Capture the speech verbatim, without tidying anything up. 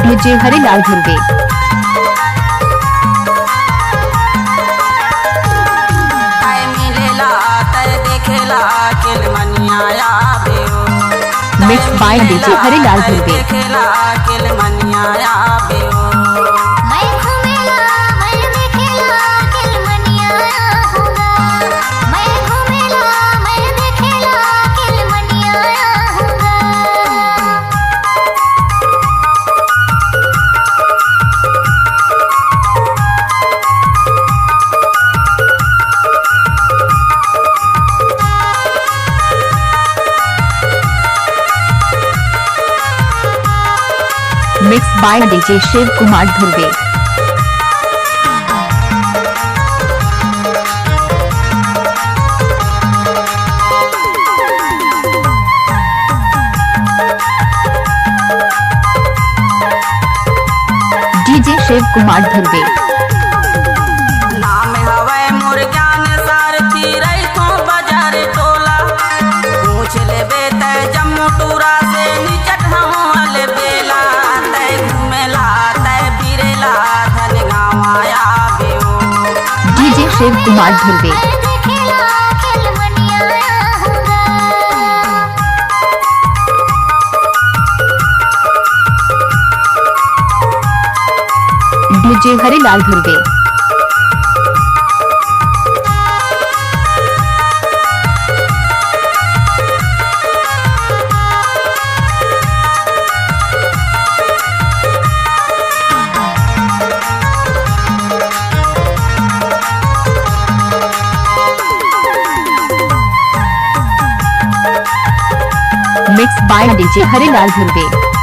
DJ Harilal Dhurve. Mix by DJ Harilal Dhurve. Mix by DJ Shiv Kumar Dhurve. DJ Shiv Kumar Dhurve. नाम हवय मोर ज्ञान सारथी, रहिथों बजार टोला। पूछ लेबे तै जम्मो टूरा से, निचट हूँ अलबेला। तै घूमेला, तै फिरेला, धन गाँव आबे ओ। DJ Shiv Kumar Dhurve. DJ Harilal Dhurve. Mix by DJ Harilal Dhurve.